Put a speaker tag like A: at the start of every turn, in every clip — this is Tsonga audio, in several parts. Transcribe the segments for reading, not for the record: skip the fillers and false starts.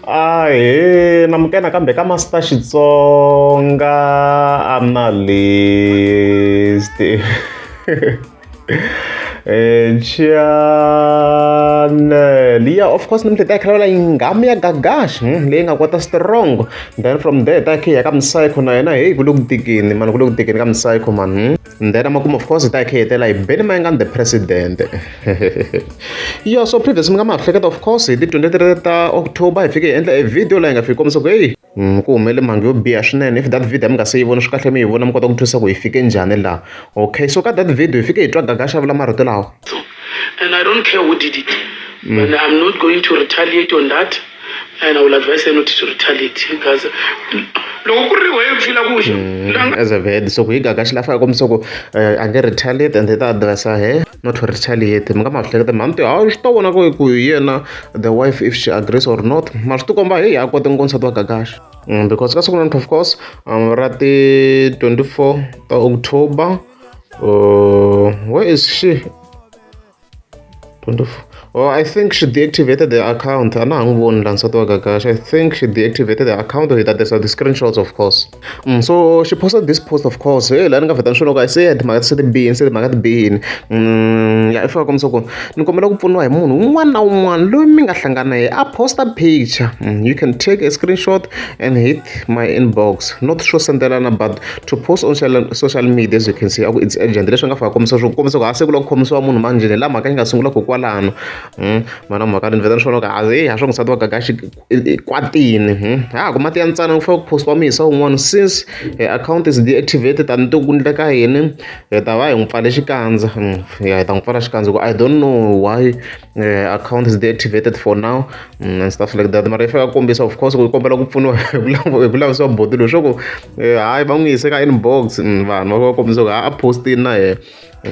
A: Ahee namukela nakambe ka Master Xitsonga Analyst channel ya of course namuntlha hi ta yi khalavela nghamu ya Gagash leyi nga kota strong then from there hi ta khe hi ya ka Psycho na yena heyi ku le ku tikeni mani ku le ku tikeni ka Psycho mani. And then amakumu of course hi ta hi khe hi hetela hi Benny Mayengani the president. Yeah, so previous mi nga ma hleketa of course hi ti 23 ta October hi fike hi endla a video laha hi nga fiki kombisa ku hey ku humele mhangu yo biha swinene if that video mi nga se yi vona swi kahle mi yi vona mi kota ku twisisa ku hi fike njhani laha. Okay, so ka that video hi fike hi twa Gagash a vula marito lawa.
B: And I don't care who did it. And I'm not going to retaliate on that. And I will advise her not to retaliate because loko ku ri wehe u fila ku
A: As I've heard, so ku hi Gagash la faka kombisa ku a nge retaliate and hi ta advise he not to retaliate. Mi nga ma hleketa mhani ti hayi swi ta vona ku ku hi yena the wife if she agrees or not. Mara swi ti komba hey a kote ngopfu nsati wa Gagash. Because ka siku ra of course ra ti 24 ta October where is she? 24. Oh, I think she deactivated the account. A na ha n'wi voni la nsati wa Gagash. I think she deactivated the account. Hi ta tirhisa the screenshots of course. So she posted this post of course. Hey, laha ni nga vheta ni swi loko se timhaka se ti bihini se timhaka ti bihini. Ya i fika kombisa ku ni kombela ku pfuniwa hi munhu un'wana na un'wana loyi mi nga hlangana na yena a posta picture. You can take a screenshot and hit my inbox. Not swo sendelana but to post on social media as you can see. Aku it's urgent. Leswi nga fika kombisa swo kombisa ku a se ku lava ku khomisiwa munhu manjhe laha mhaka yi nga sungula ku kwalano. Mana mhaka ni vheta ni swi vona ku a hey a swo nsati wa Gagash kwatini. Ha ku mati ya ntsana ku fanele ku postiwa muyisa wun'wana since account is deactivated a ni tivi ku endleka yini hi ta va hi n'wi pfale xikandza. Ya hi ta n'wi pfala xikandza ku I don't know why account is deactivated for now and stuff like that. Mara yi fika kombisa of course ku yi kombela ku pfuniwa hi ku lavisiwa boti loyi swa ku hayi va n'wi yise ka inbox vanhu va kombisa ku a postini na yena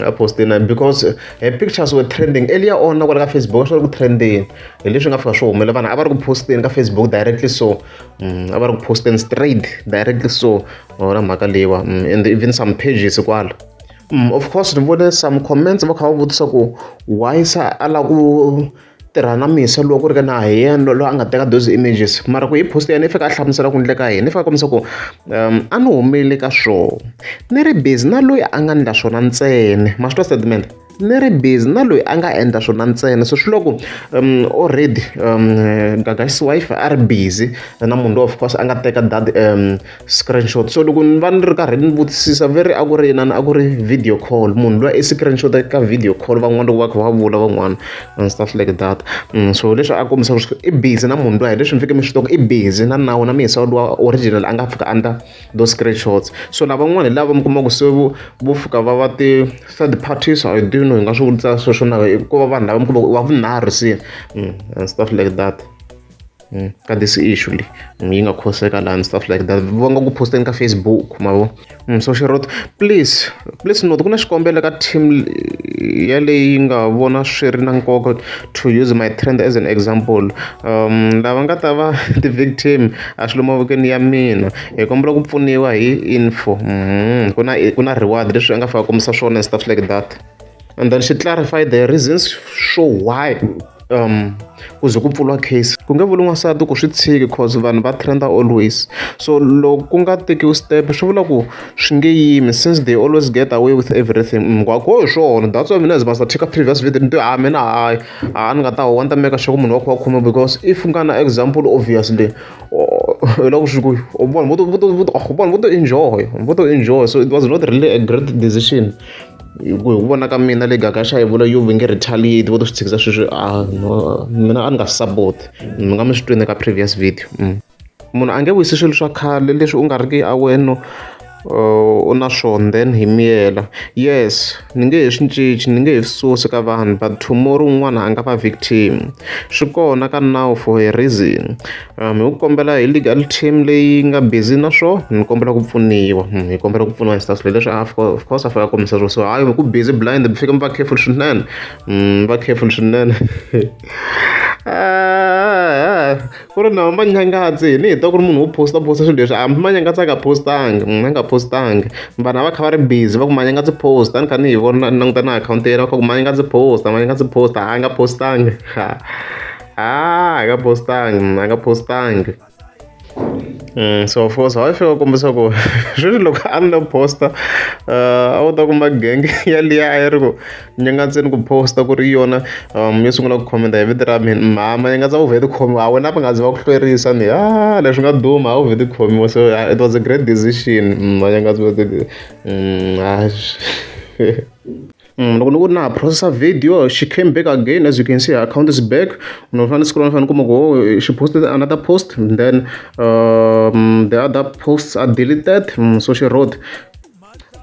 A: a postini because pictures were trending earlier on na kwala ka Facebook swi ri ku trendeni hi leswi nga fika swi humelela vanhu a va ri ku posteni ka Facebook directly so a va ri ku posteni straight directly so wona mhaka leyiwa and even some pages kwala. Of course ni vone some comments va kha va vutisa ku why se a lava ku tirha na Misa luwa ku ri ka na hi yena loyi a nga teka those images mara ku hi post ya yena i fika a hlamusela ku endleka yini i fika a kombisa ku a ni humile ka swona ni ri busy na loyi a nga endla swona ntsena ma swi twa statement ni ri busy na loyi a nga endla swona ntsena so swi loko already Gagash's wife a ri busy na munhu loyi of course a nga teka that screenshot so loko ni va ni ri karhi ni vutisisa ve ri a ku ri inani a ku ri video call munhu loyi i screenshot ka video call van'wana loko va kha va vula van'wana and stuff like that. So leswi a kombisa ku i busy na munhu luya hi leswi mi fike mi swi tiva ku i busy na nawu na muyisa luwa original a nga fika a endla those screenshots so lavan'wana hi lava mi kuma ku se vo fika va va ti-third parties I do know hi nga swi vutisa sweswo na ko va vanhu lava mi kuma ku wa vunharhu se and stuff like that. Ka this issue leyi yi nga khoseka laha and stuff like that va nga ku posteni ka Facebook ma vo. So she wrote please please note ku na xikombelo ka team ya leyi nga vona swi ri na nkoka to use my trend as an example. Lava nga ta va ti-victim a swi le mavokweni ya mina hi kombela ku pfuniwa hi info. Ku na ku na reward leswi a nga fika kombisa swona and stuff like that. And then she clarified the reasons sure why ku ze ku pfuriwa case ku nge vuli n'wansati ku swi tshiki cause vanhu va trenda always so loko ku nga tekiwi step swi vula ku swi nge yimi since they always get away with everything ku hi swona that's why mina as master check previous video ni a mina hayi a ni nga ta huwa ni ta make sure ku munhu wa kha wa khoma because if ku nga na example obviously hi loko swi ku vanhu vo to enjoy vo to enjoy so it was not really a great decision. Hi ku hi ku vona ka mina le Gagash a yi vula yo va nge retaliate vo to swi tshikisa sweswi a no mina a ni nga swi support mi nga mi swi twini ka previous video. Munhu a nge wisi swilo swa khale leswi u nga ri ki aware no u na swona then hi miyela yes ni nge he swi cinci ni nge he swi susi ka vanhu but tomorrow un'wana a nga va victim swi kona ka nawu for a reason. Hi ku kombela hi legal team leyi nga busy na swona ni kombela ku pfuniwa hi kombela ku pfuniwa hi stuff leswi of course a fanele a kombisa swona so hayi ku busy blind mi fika mi va careful swinene va careful swinene ku ri na manyangatsi ni hi twa ku ri munhu wo posta posta swilo leswi hambi manyangatsi a nga postangi a nga postangi vanhu a va kha va ri busy va ku manyangatsi post a ni kha ni hi vona ni languta na akhawunti ya yena va kha ku manyangatsi post manyangatsi post a nga postangi. A nga postangi, a nga postangi. So of course hayi fika kombisa ku sweswi loko a ni lo posta a wu ta kuma genge yaliya a yi ri ku nyangatseni ku posta ku ri yona yo sungula ku comment-a hi vito ra mina mhama nyangatsa u vhe ti khomiwa a wena va nga zi va ku hlwerisa ni a leswi nga duma a wu vhe ti khomiwa so it was a great decision manyangatsa loko ni ku na ha processa video she came back again. As you can see, her account is back. No fanele scroll, fanele kuma ku oh, she posted another post and then the other posts are deleted. So she wrote,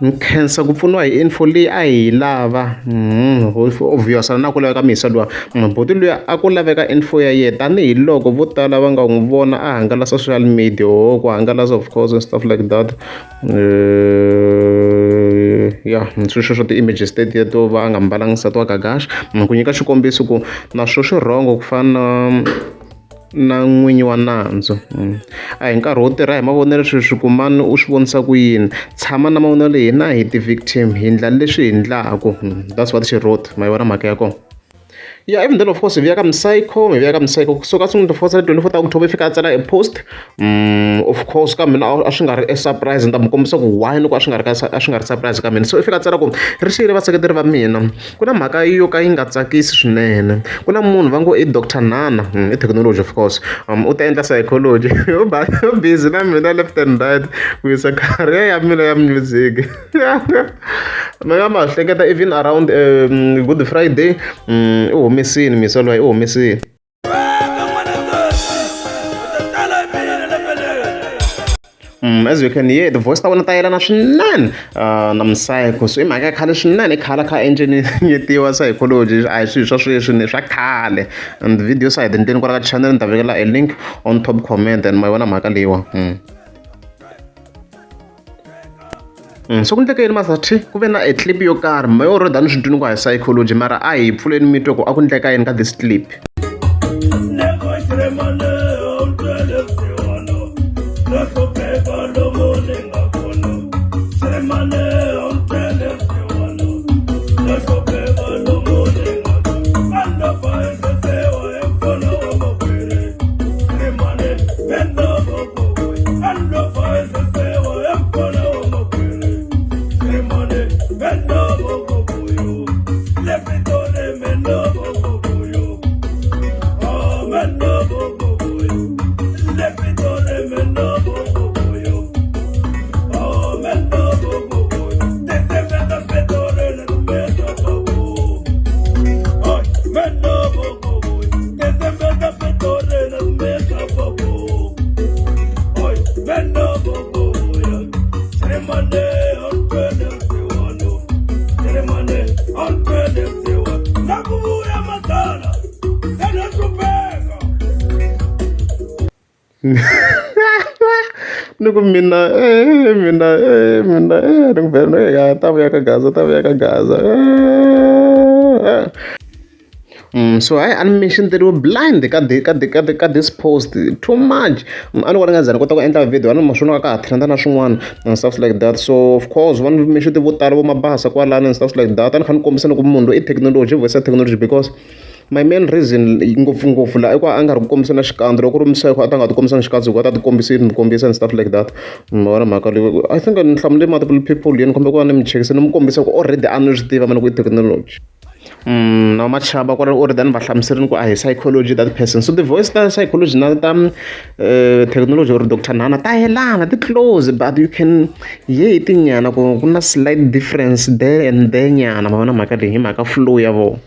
A: nkhensa ku pfuniwa hi info leyi a hi lava. Obvious na ku laveka misa luwa buti luya a ku laveka info ya yena tanihiloko vo tala va nga n'wi vona a hangalasa social media o ku hangalasa of course and stuff like that. Ya sweswo swa ti-images tetiya to va a nga mbalanga nsati wa Gagash ku nyika xikombiso ku na swo swi wrong ku fana na n'winyi wa nandzu. A hi nkarhi wo tirha hi mavonelo sweswi ku mani u swi vonisa ku yini tshama na mavonelo hina hi ti-victim hi ndla leswi hi ndlaku. That's what she wrote. Ma yi vona mhaka ya kona. Yeah, even then of course hi vuya ka Psycho, hi vuya ka Psycho. So ka sungula force 24 ta October fika a tsala e post. Of course ka mina a swi nga ri e surprise, ni ta mi kombisa ku why loko a swi nga ri surprise ka mina. So i fika a tsala ku ri xile vaseketeri va mina ku na mhaka yo ka yi nga tsakisi swinene ku na munhu va ngo i Dr Nana i technology of course u ta endla psychology u ba u busy na mina left and right ku yisa career ya mina ya music. Mi nga ma hleketa even around Good Friday u humesini misa loyi u humesini. As you can hear, the voice ta vona ta yelana swinene na Psycho. So i mhaka ya khale swinene i khale kha engineer psychology a hi swilo swa sweswi ni swa khale and video side ndleni kwala ka channel ni ta vekela a link on top comment and ma yi vona mhaka leyiwa. So ku endleke yini Master T ku ve na a clip yo karhi ma yo already a ni swi twini ku a hi psychology mara a hi pfuleni mi twe ku a ku endleka yini ka this clip. Ni ku mina mina mina ni ku vhela ya ta vuya ka Gaza ta vuya ka Gaza. So hayi a ni mention-teriwe blind ka ka ka ka this post too much. A ni vona nga za ni kota ku endla video a ni ma swona ka ha trend na swin'wana and stuff like that. So of course va ni mention vo tala vo mabasa kwalano and stuff like that. A ni kha ni kombisa ni ku munhu loyi i technology voice ya technology because my main reason ngopfungopfu laha i ku a nga ri ku kombisa na xikandza loko ku ri Psycho a ta nga ti kombisa na xikandza hikuva a ta ti kombisile ni kombisa and stuff like that. Ma vona mhaka leyi I think ni hlamule multiple people yini kumbe ku va ni mi chekisa ni mi kombisa ku already a ni swi tiva mina ku i technology. Na machaba kwala already a ni va hlamuserini ku a hi psychology that person. So the voice ta psychology na ta technology or Dr Nana ta yelana ti close but you can hear tinyana ku ku na slight difference there and there nyana ma vona mhaka leyi hi mhaka flow ya vona.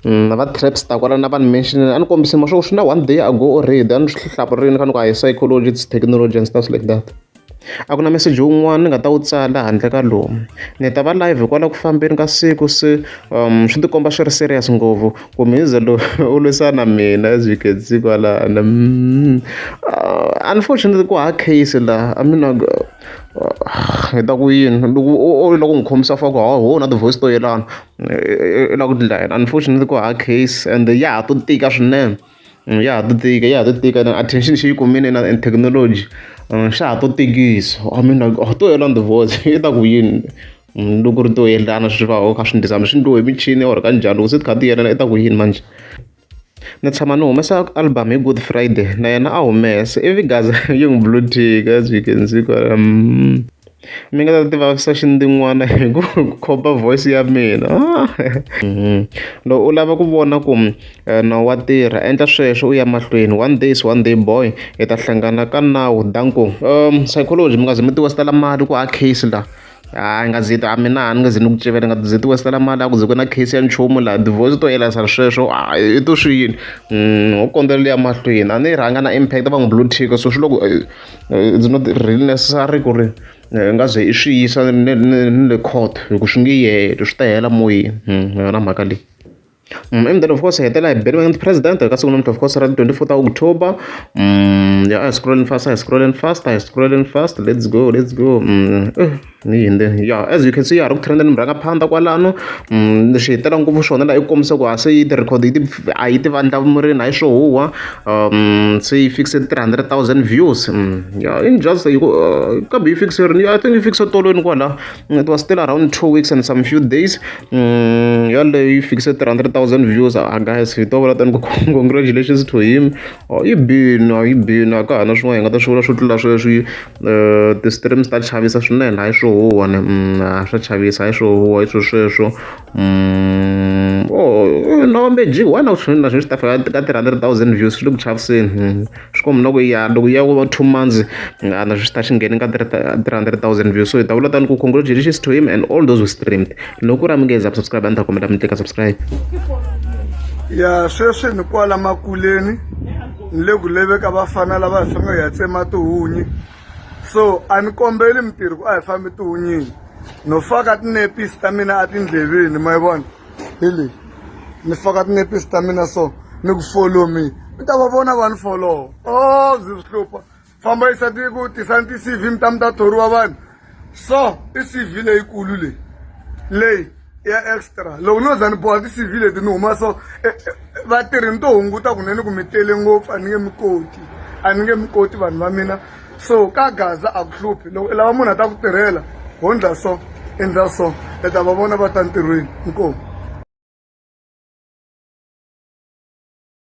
A: Na va Trapstar kwala na va ni mention a ni kombise ma swo swi na one day ago already a ni swi hlamurile kha ni ku a hi psychology it's technology and stuff like that. A ku na message wun'wana ni nga ta wu tsala handle ka lowu ni ta va live kwala ku fambeni ka siku se swi tikomba swi ri serious ngopfu ku miza lowu u lwisana na mina as you can see kwalano. Unfortunately ku hava case laha I mean hi ta ku yini loko u lava ku n'wi khomisa for ku ho na ti-voice to yelana i lava ku endla yini unfortunately ku hava case and ya ha to tika swinene ya ha to tika ya ha to tika na attention xi yi kumile na in technology xa ha to tikisa I mean like to yelana ti-voice i ta ku yini loko ri to yelana swi va kha swi ndlisa hambi swi endliwe hi michini or ka njhani loko se ti kha ti yelana i ta ku yini manjhe. Ni tshama ni humesa album hi Good Friday na yena a humesa ivi Gaza yi n'wi blue tick as you can see kwala. Mi nga ta ti vavisa xindin'wana hi ku khopa voice ya mina. Loko u lava ku vona ku nawu wa tirha endla sweswo u ya mahlweni one day is one day boy hi ta hlangana ka nawu danko. Psychology mi nga zi mi ti westela mali ku a case la hayi nga zi a mina a ni nga zi ni ku civela nga zi ti westela mali a ku ze ku na case ya nchumu laha divorce to yelasa sweswo a i to swi yini ho kombela ya mahlweni a ni rhanga na impact va n'wi blue tick so swi loko it's not really necessary ku ri nga ze i swi yisa ni le court hi ku swi nge heli swi ta hela moyeni hi yona mhaka leyi. And then of course hi hetelela hi beriwa president ka siku namuntlha of course ra 24 ta October. Yeah, scrolling fast, scrolling fast, scrolling fast, let's go, let's go. Ni yinde yeah, as you can see ya ri ku trendeni murhangaphandha kwalano. Leswi hi tela ngopfu swona laha i kombisa ku a se yi ti-record yi ti a yi ti vandla murini a yi swo huwa. Se yi fixe 300,000 views. Yeah, in just yi ku kambe yi fixe rini? I think yi fixe tolweni kwala. It was still around 2 weeks and some few days. Yaleyo yi fixe 300,000 views. Ah guys, hi to vula tani ku congratulations to him. Oh, yi bini yi bini a ka ha na swin'wana hi nga ta swi vula swo tlula sweswi. Ti-streams ta chavisa swinene hayi swo huwa ne swa chavisa hayi swo huwa i swilo sweswo. Oh no magic why not na sweswi ta fika ka 300,000 views swi le ku chaviseni. Swi komba na ku ya loko ya ku va 2 months a na swi ta xi ngheni ka 300,000 views. So hi ta vula tani ku congratulations to him and all those who streamed. Loko ku ri a mi nge za subscribe a ni ta kombela mi tlika subscribe.
C: Ya sweswi ni kwala makuleni ni le ku leve ka vafana lava hi fanele hi ya tsema tihunyi so a ni kombeli mintirho ku a hi fambi tihunyini no faka tinepisi ta mina a tindleveni ma yi vona hi leyi ni faka tinepisi ta mina so ni ku follow me mi ta va vona va ni follow oh byi swi hlupha famba yisa ti ku tisani ti-C_V mi ta mi ta thoriwa vanhu so i C_V leyikulu leyi leyi ya extra loko no za ni boha ti-C_V leti ni huma so vatirhi ni to hunguta kunene ku mi tele ngopfu a ni nge mi koti a ni nge mi koti vanhu va mina so ka Gaza a ku hluphi loko i lava munhu a ta ku tirhela ho ndla so endla so i ta va vona va ta ntirhweni inkomu.